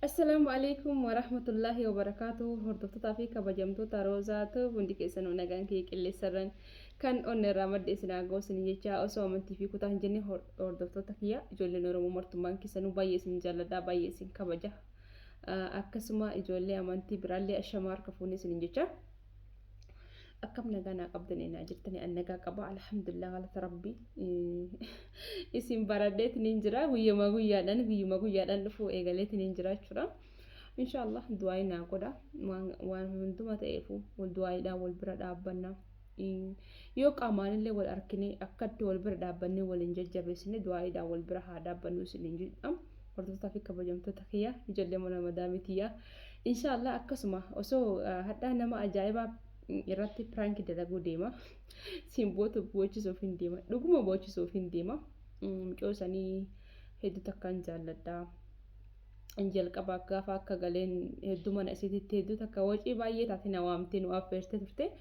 Assalaamu alaikum warahmatullaahi wabarakaatuh. Hordoftootaa fi kabajamtoota Roozaa ta'u hundi keessanuu nagaan kiyya qilleensarran kan onnee irraa madde isin haa ga'u isin jecha osoo amantii fi kutaa hin jenne hordoftoota kiyya ijoolleen Oromoo martummaan keessanuu baay'ee isin jaalladha, baay'ee isin kabaja. Akkasuma ijoollee amantii biraallee ashamaa harka fuunee isin jecha. Akkam nagaa naa qabdanii naa jirtanii? An nagaa qaba, alhamdulillah, galata rabbi. Isin baradheetiin hin jira, guyyuma guyyaadhaan guyyuma guyyaadhaan dhufuu eegaleetiin hin jira jechuudha. Inshaallah du'aayi naa godha, waan hunduma ta'eefu wal du'aayiidhaan wal bira dhaabbanna. Yoo qaamaanillee wal argine akkatti wal bira dhaabbannee waliin jajjabeessine du'aayiidhaan wal bira haa dhaabbannu isiniin jedha. Hordoftoota fi kabajamtoota kiyya, ijoollee mana madaamii tiyya. Inshaallah akkasuma osoo hadhaa nama ajaa'ibaa irratti piraanki dalaguu deema. Simbootu boochisuuf hin deema. Dhuguma boochisuuf hin deema. Mucoo sanii hedduu takkaan jaalladha. Jalqaba gaafa akka galeen hedduu mana isiititti hedduu takka wacii baay'ee taate na waamtee nu affeerte turte.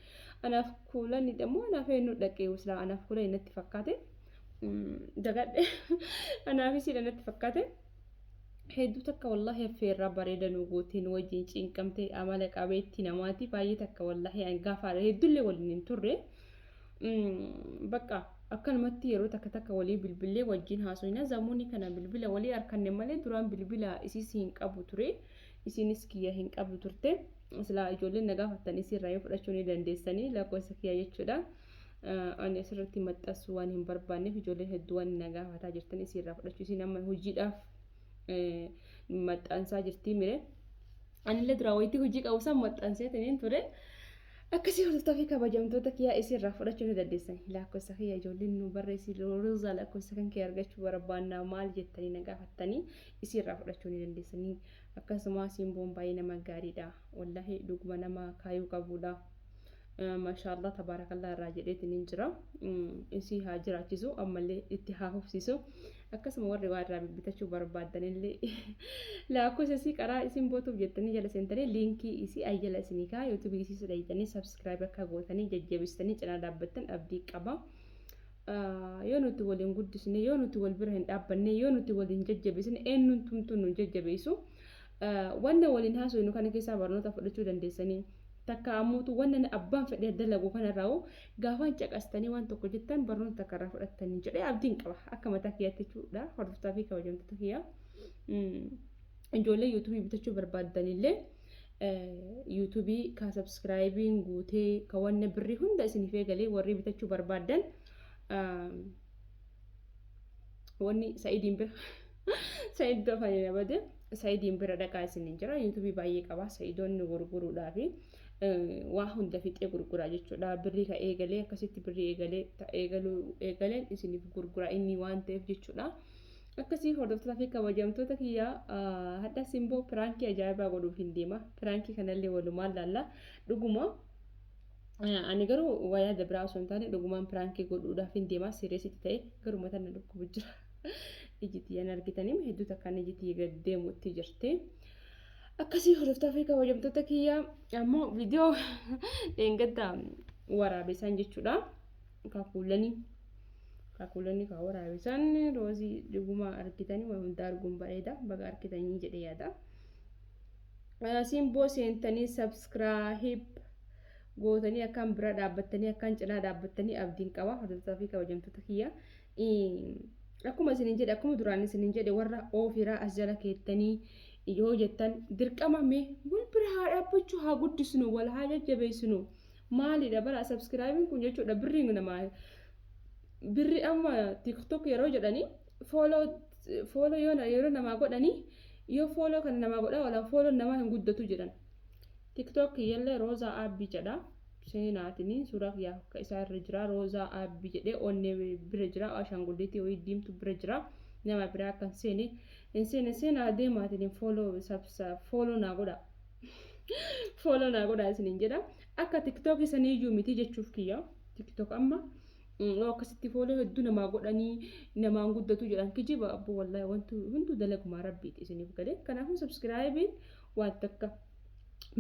Anaaf kuulanni immoo anaaf eenyu dhaqee silaa anaaf kuulanni natti fakkaate. Dagadhe, anaaf isiidha natti fakkaate. Hedduu takka wallaahi affeerraa bareeda nu gootee nu wajjin cinqamtee, amala qabeetti namaati baay'ee takka. Wallaahi an gaafa hedduullee waliin hin turre, bakka akkanumatti yeroo takka takka walii bilbilee wajjin haasofna. Zamuunii kana bilbila walii harkanne malee duraan bilbila isiis hin qabu ture, isinis kiyya hin qabdu turte. Silaa ijoolleen na gaafattan isiirraa yoo fudhachuu ni dandeessanii lakkoofsa kiyya jechuudha. Ani asirratti maxxansuu waan hin barbaanneef ijoolleen hedduu waan na gaafataa jirtan isiirraa fudhachuu. Isiin amma hojiidhaaf maxxansaa jirtii mire. Anillee duraa wayitii hojii qabu san maxxanseetiniin ture. Akkasii hordoftoota fi kabajamtoota kiyyaa, isiirraa fudhachuu ni dandeessan. Lakkoofsa kiyya ijoolleen nu barreessi, "Roozaa, lakkoofsa kan kee argachuu barbaannaa," maal jettanii na gaafattanii isiirraa fudhachuu ni dandeessanii. Akkasuma Simboon baay'ee nama gaariidha. Wallaahi dhuguma nama kaayuu qabudha. Maashaallah tabaarakallah irraa jedheetiin hin jira. Isii haa jiraachisu, ammallee itti haa fufsiisu. Akkasuma warri waa irraa bibbitachuu barbaaddanillee lakkoofsa isii karaa isin bootuuf jettanii jala seentanii liinkii isii ay jala isinii kaa yuutuubii isii sudhayitanii subscribe akka gootanii jajjabeessitanii cinaa dhaabbattan abdii qaba. Yoo nuti waliin guddisne, yoo nuti wal bira hin dhaabbanne, yoo nuti waliin jajjabeessine, eenyuun tumtuu nu jajjabeessu? Wanna waliin haasofnu kana keessaa barnoota fudhachuu dandeessanii. Takka ammoo wanna abbaan fedhee dalagu kanarraa gaafaan caqastanii waan tokko jettan barnoota takka irraa fudhattanii jedhee abdiin qaba. Akka mataa kiyyaatti jechuudha. Hordoftoota fi kabajamtoota kiyya. Ijoollee yuutuubii bitachuu barbaaddanillee yuutuubii ka subscribeiin guutee ka wanna birrii hunda isiniif eegalee warri bitachuu barbaaddan wanni Sa'idiin bira, Sa'id afaan bade, Sa'idiin bira dhaqaa isiniin jira. Yuutuubii baay'ee qaba Sa'idoonni gurguruudhaafi waa hunda fixee gurguraa jechuudha. Birrii ka eegalee akkasitti birrii eegalee eegaluu eegaleen isiniif gurguraa inni waan ta'eef jechuudha. Akkasii hordoftoota fi kabajamtoota kiyyaa, hadha Simboo piraankii ajaa'ibaa godhuuf hin deema. Piraankii kanallee walumaan laalla. Dhuguma ani garuu waa yaada biraa osoo hin taane dhugumaan piraankii godhuudhaaf hin deema. Seriousitti ta'e garuu mataan na dhukkubu jira. Iji tiyyaan argitanii hedduu takkaan iji tiyya gad deemutti jirti. Akkasii hordoftoota fi kabajamtoota kiyyaa, ammoo viidiyoo dheengadda waraabessan jechuudha. Kakuulanii. Kakuulanii kan waraabesan roozii dhuguma argitanii waan hunda arguun bareeda, baga argitanii jedhee yaada. Simboo seentanii subscribe gootanii akkaan bira dhaabbattanii akkaan cinaa dhaabbattanii abdiin qaba, hordoftoota fi kabajamtoota kiyya. Akkuma isinin jedhe, akkuma duraan isinin jedhe, warra oofiraa as jala keettanii yoo jettan dirqama mee wal bira haa dhaabbachuu, haa guddisnu, wal haa jajjabeessinu. Maalidha bara subscribeiin kun jechuudha? Birriin namaa birri amma TikTok yeroo jedhanii follow follow yoo yeroo namaa godhanii, yoo follow kana namaa godhaa oolan follow namaa hin guddatu jedhan. TikTok kiyyallee Roozaa Aabbii jedha. Seenaatiin suuraa kiyyaa akka isaa irra jira. Roozaa Aabbii jedhee onnee bira jira. Ashaangulliitii wayii diimtuu bira jira. Nama biraa akka hin seene hin seene seenaa deemaatiin follow follow naa godha. Follow naa godha isiniin jedha. Akka TikTok saniiyyuu miti jechuuf kiyya. TikTok amma yoo akkasitti follow hedduu namaa godhanii namaan guddatu jedhan, kijiba abbo. Wallaahi wanti hunduu dalagumaa rabbiiti isiniif galee. Kanaafuu subscribeiin waan takka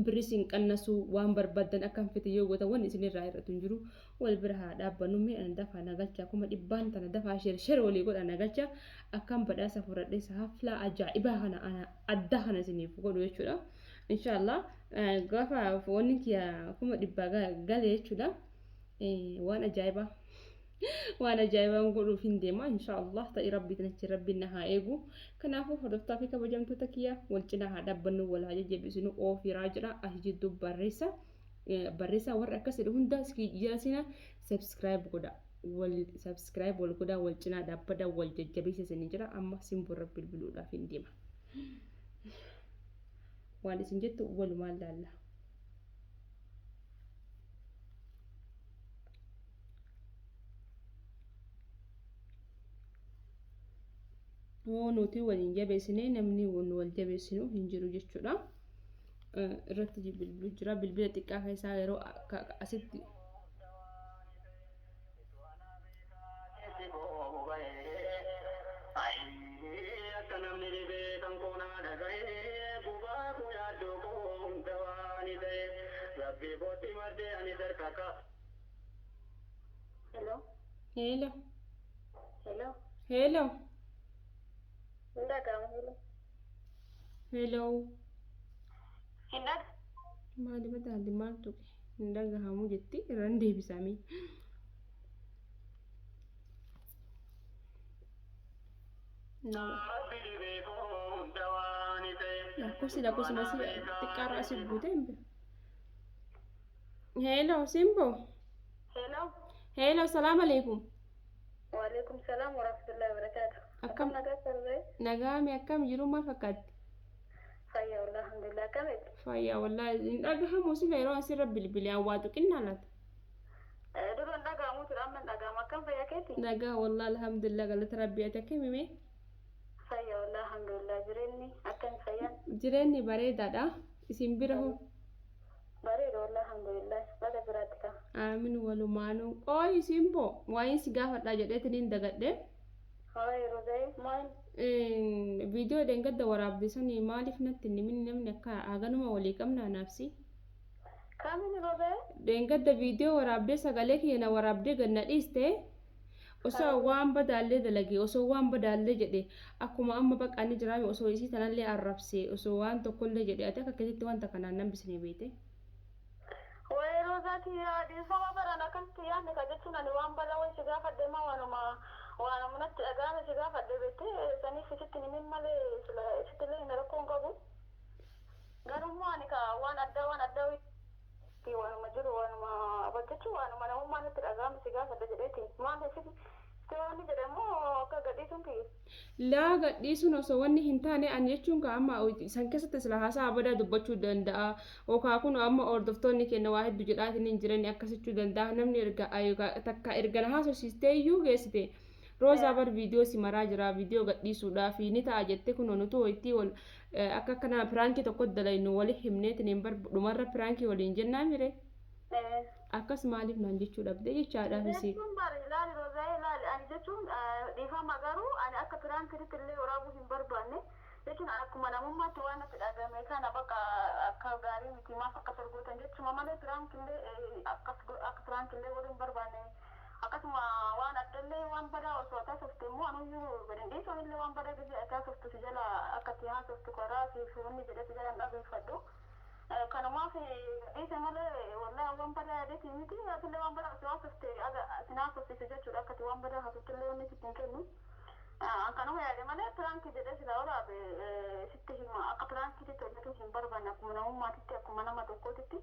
Birri isin qannasu waan barbaaddan akka hin fite yoo gootan wanni isin irraa hir'atu hin jiru. Wal bira haa dhaabbannu. Mee ana dafaa na galchaa, 100,000 tana dafaa share share walii godha na galchaa, akkan badhaasa fudhadhee haflaa ajaa'ibaa kana ana addaa kana isiniif godhu jechuudha. Inshaallah gaafa wanni kiyya 100,000 gale jechuudha. Waan ajaa'ibaa waan ajaa'ibaan godhuuf hin deema inshaallah, ta'i rabbiitiin achi rabbiin na haa eegu. Kanaafuu hordoftaa fi kabajamtoota kiyya, wal cinaa haa dhaabbannu, wal haa jajjabeessinu. Oofiraa jedha asii jidduu barreessa barreessaa, warra akkas jedhu hunda jala seenaa subscribe godha, wal subscribe wal godha, wal cinaa dhaabbadha, wal jajjabeessa isin jira. Amma simborra bilbiluudhaaf hin deema, waan isin jettu walumaan laalla. Hoo nuti waliin jabeessinee namni wal jabeessinu hin jiru jechuudha. Irratti bilbiluu jira, bilbila xiqqaa keessaa yeroo asitti. Akka namni dhibee kan koonaa dhaga'ee gubaa koo yaaddoo koo hunda waan ta'e rabbii kootti maddee ani harka ka. Hello. Hello. Hello. Hello. Hin dhaga'amu, hello. Hello. Hin dhag. Maali badaalli, maal tuqe? Hin dhagahamu jetti, irraan deebisamii. No. Rabbi dhibee koo hunda waan ta'e. Lakkoofsi masii xiqqaarraa asii buute hin beeku. Hello, Simbo. Hello. Hello, salaam alaikum. Waalaikum salaam warahmatullahi wabarakatuh. Akkam? Nagaa sarree? Nagaame, akkam jiru, maal fakkaatti? Fayyaa wallah, alhamdulillah, akkamitti? Fayyaa wallaahi, hin dhagahamu sila yeroo asirra bilbilee waa tuqinnaa laata? Dura hin dhaga'amu ture, amma hin dhaga'amu. Akkam, fayyaa keeti? Nagaa wallaahi, alhamdulillah, galata rabbii, ati akkam himee? Fayyaa wallah, alhamdulillah, jireenyi akkam, fayyaan? Jireenyi bareedaadha. Isin bira hoo? Bareeda wallah, alhamdulillah, baga jiraatti ka. Aamin, walumaanuu. Qooyi Simbo, waa'een si gaafadhaa jedheetiin hin dagadhe. Haa, yeroo ga'e maal? Viidiyoo dheengadda waraabde sanii maaliif natti hin himin? Namni akka haganuma walii qabnaa naafsi? Kamiin, yeroo ga'e? Dheengadda viidiyoo waraabdee sagalee kiyya na waraabdee gad na dhiiste. Osoo waan badaallee dalage, osoo waan badaallee jedhe, akkuma amma baqa ni jiraame, osoo isii tanallee arrabse, osoo waan tokkollee jedhe, ati akka keetitti wanta kanaan nambisne beete. Waa'ee Roozaati dhiifama, baran akkasitti yaadne ka jechuun ani waan badaa wayi si gaafadhe ma waanuma natti dhaga'ame si gaafadhe beektee, saniif isitti himin malee sila isitti illee hin rakkoo hin qabu. Garuu ani ka waan addaa waan addaa wayi waanuma jiru waanuma jechuun waanuma namummaa natti dhaga'ame si gaafadhe jedheeti. Maal isitti si waan jedhe immoo akka gadhiisuun kiyya. Laa, gadhiisuun osoo wanni hin taane, ani jechuun ka amma san keessatti sila haasaa badaa dubbachuu danda'a. Yookaan kun amma hordoftoonni keenya waa hedduu jedhaatiin hin jiran akkasichuu danda'a. Namni erga takka erga na haasofsiistee iyyuu geessite. Roozaa bar viidiyoo si maraa jira, viidiyoo gadhiisuudhaaf ni ta'a jette, kun nutu wayittii wal akka akkana piraankii tokko dalaynu wali himneetiin hin bar dhumarra piraankii waliin jennaa mire. Akkas maaliif naan jechuu dhabde jechaadhaaf isi. Jechuun bari ilaali Roozaa, ilaali, ani jechuun dhiifama, garuu ani akka piraankiitti illee waraabuu hin barbaanne, jechuun akkuma namummaatti waan natti dhagame kana bakka akka gaarii miti, maaf akkas gootan jechuma malee piraankillee akkas akka piraankillee godhuu hin barbaanne. Akkasuma waan addallee waan badaa osoo taasifte immoo anuyyuu gadi hin dhiisu, anillee waan badaa gisee taasiftu si jala akka itti haasoftu karaa siif wanni jedhee si jala hin dhageeffadhu. Kanumaaf dhiise malee wallahi waan badaa yaadeeti miti. Atillee waan badaa osoo haasofte aga sin haasofsiisu jechuudha, akka ati waan badaa haasoftellee wanni sitti hin kennu. Kanuma yaade malee piraankii jedhee sila waraabe sitti hima, akka piraankiitti hojjetuu hin barbaanne, akkuma namummaatitti, akkuma nama tokkootitti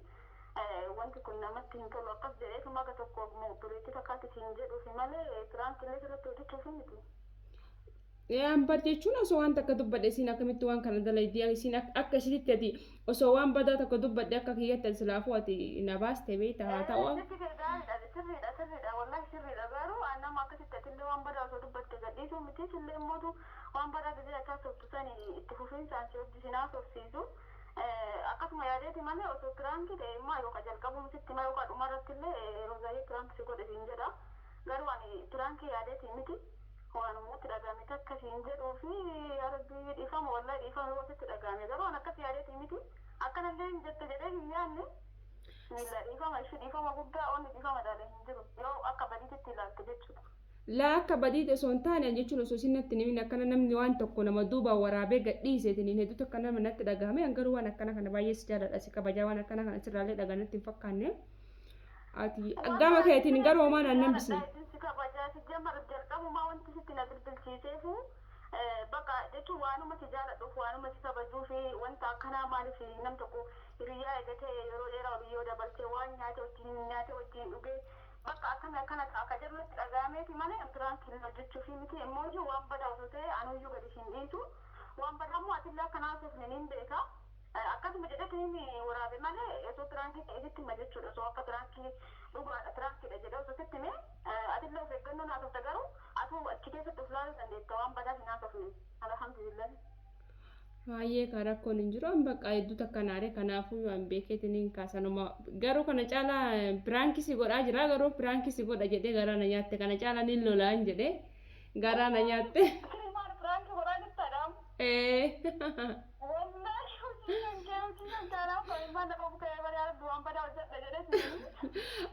wanti kun namatti hin tolu akkas jedheetuma aga tokko obboleettii takkaatti siin jedhuufi malee piraankiillee sirratti hojjechuufi miti. Bar jechuun osoo waan takka dubbadhe isiin akkamitti waan kana dalagdi, isiin akka isitti ati osoo waan badaa tokko dubbadhe akka kiyyatti ati silaafuu ati na baaste beekta, haa ta'u. Sitti kee gaariidha, sirriidha, sirriidha, wallahi sirriidha, garuu an nama akkasitti atillee waan badaa osoo dubbatte gadhiisuu miti, sillee immootu waan badaa gisee ati haasoftu sani itti fufiinsaan si hojii sin haasofsiisu. Akkasuma yaadeeti malee osoo piraankii ta'e immoo yookaan jalqabuun sitti hima yookaan dhumarratti illee Roozaayyee piraankii si godhe siin jedha. Garuu ani piraankii yaadeeti miti. Waanuma natti dhagahame takka siin jedhuu fi yaa rabbii dhiifama, wallahi dhiifama yoo sitti dhagahame, garuu ani akkas yaadeeti miti. Akkas Akkanallee hin jette jedhee hin yaadne. Bismillah, dhiifama ishii, dhiifama guddaa, onni dhiifama dhaalee hin jiru yoo akka badiititti ilaalte jechuudha. Laa, akka badiiti osoo hin taane, jechuun osoo isin natti hin himin akkana namni waan tokko nama duubaan waraabee gadhiiseetiin hedduutu akka nama natti dhagahame. An garuu waan akkana kana baay'ee si jaaladha, si kabajaa, waan akkana kana sirraallee dhagaa natti hin fakkaanne. Ati gama keetiin garuu homaa naan nambisne. Si kabajaa si jamar jalqabumaa wanti sitti na bilbilchiiseefu bakka jechuun waanuma si jaaladhuuf, waanuma si kabajuu fi wanta akkanaa. Maaliif nam tokko hiriyyaa eegatee yeroo dheeraa olii yoo dabaltee waan nyaate wajjin nyaate wajjin dhugee bakka akkami akkana ta'a akka jedhu natti dhaga'ameeti malee prank hin hojjechuufi miti. Immoo iyyuu waan badaa osoo ta'e anuyyuu gadi hin dhiisu. Waan badaa immoo atillee akka naasofne niin beeka. Akkasuma jedheetiin waraabe malee osoo prank ta'e sitti hima jechuudha. Osoo akka prank dhugaadha, prankiidha jedhee osoo sitti hime, atillee of eeggannoo naasofte. Garuu atuu achi keessatti of laaluu dandeetta, waan badaa hin haasofne, alhamdulillah. Baay'ee kan rakkoon hin jiru. An bakka hedduu takka naare, kanaafuu an beekeetiin hin kaasanuma. Garuu kana caalaa prank si godhaa jira, garuu prank si godha jedhee garaa na nyaatte. Kana caalaa ni lolaan jedhee garaa na nyaatte. Maal, prank godhaa jirtaadha? Ee. Wallahi hojii kan kee, hojii kan kee, ilmaan nama bukee bari arabbi waan badaa hojjedha jedhee.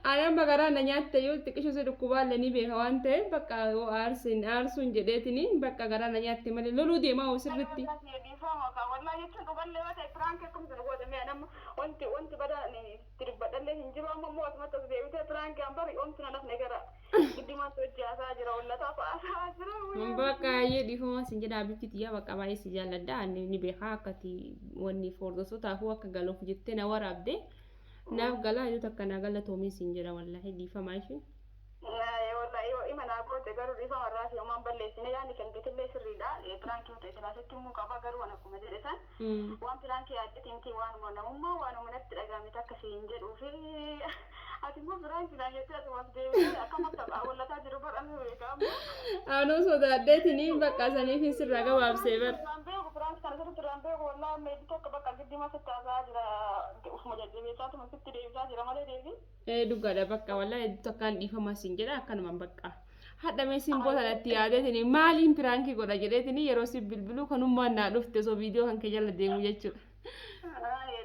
Ani amma garaa na nyaatte yoo xiqqisho si dhukkubaallee ni beeka waan ta'eef, bakka yoo aarsin aarsuun jedheetini bakka garaa na nyaatte malee loluu deemaa hoo sirritti. Dhiifama ka wallahi, jechuun dhugallee yoo ta'e prank akkam sana godhame, nama wanti badaa itti dubbadhallee hin jiru. Amma immoo asumatti as deebitee prank an bari oomtu na nafne gara giddumaatti hojii haasaa jira, wallataa fa'aa jira. Bakka baay'ee dhiifama sin jedha, bifti xiyyaa, bakka baay'ee si jaalladha. Ani ni beekaa akkati wanni hordoftotaafuu akka galuuf jettee na waraabde. Naaf galaa, yoo takka naa galatoomii sin jedha, wallahi dhiifama ishee. Wallahi yoo ima naa goote garuu dhiifama irraa fi homaan balleessine. Yaadni kan keetillee sirriidha. Prank yoo ta'e silaasitti immoo qaba, garuu waan akkuma jedhe san waan prank yaaddeeti miti, waanuma namummaa, waanuma natti dhagahame takka siin jedhuu fi ati immoo prank naan jettee asumas deebitee akkam akka wallataa jiru godhamee beekamu. Anuu sodaadheetini bakka saniif sirraa gabaabsee bar. Irraan beeku, prank kana sirriitti irraan beeku. Wallahi amma hedduu tokko bakka giddima sitti haasa'aa jira, ufuma jajjabeessaatuma sitti deebisaa jira malee deebi. Ee, dhugaadha, bakka wallahi hedduu takkaan dhiifama siin jedha. Akkanumaan bakka. Hadha mee simboo sanatti yaadeetini maaliin prank godha jedheetini yeroo si bilbiluu kanummaan naa dhufte osoo viidiyoo kan kee jala deemu jechuudha.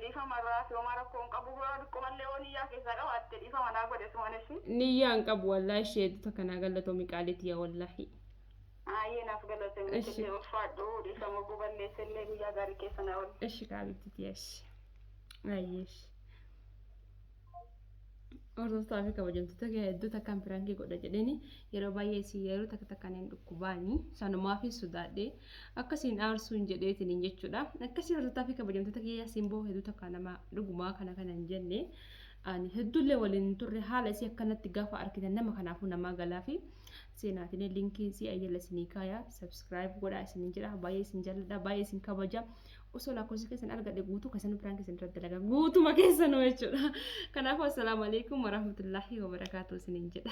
Dhiifama irraa fi homaa rakkoo hin qabu. Xiqqoomallee yoo niyyaa keessaa qabaatte dhiifama naa godhe sumanis. Niyyaa hin qabu wallahi, ishee hedduu takka naa galatoomi qaaliitiya wallahi. Ayyee, naaf galatoomi. Ishi. Illee ulfaadhu, dhiifama guballeessellee, guyyaa gaarii keessa naa oolu. Ishi qaaliitiya ishi. Ayyee ishi. Hordoftoota fi kabajamtoota kee, hedduu takkaan prank godha jedheeni yeroo baay'ee si yeroo takka takkaan hin dhukkubaani, sanumaaf sodaadhee akkasiin aarsuun jedheetiin jechuudha. Akkasii hordoftoota fi kabajamtoota kiyya, simboo hedduu takka nama dhugumaa kana kana hin jenne, ani hedduullee waliin turre. Haala isii akkanatti gaafa argitan nama kanaafuu namaa galaa fi seenaatiin linkii si ayyala isinii kaaya, subscribe godhaa isinin jedha. Baay'ee isin jaalladha, baay'ee isin kabaja. Osoo lakkoofsa keessan argadhe guutuu keessan prank isin irratti dalaga, guutuma keessanuu jechuudha. Kanaafuu assalaamu alaikum warahmatullaahi wabarakaatu isinin jedha.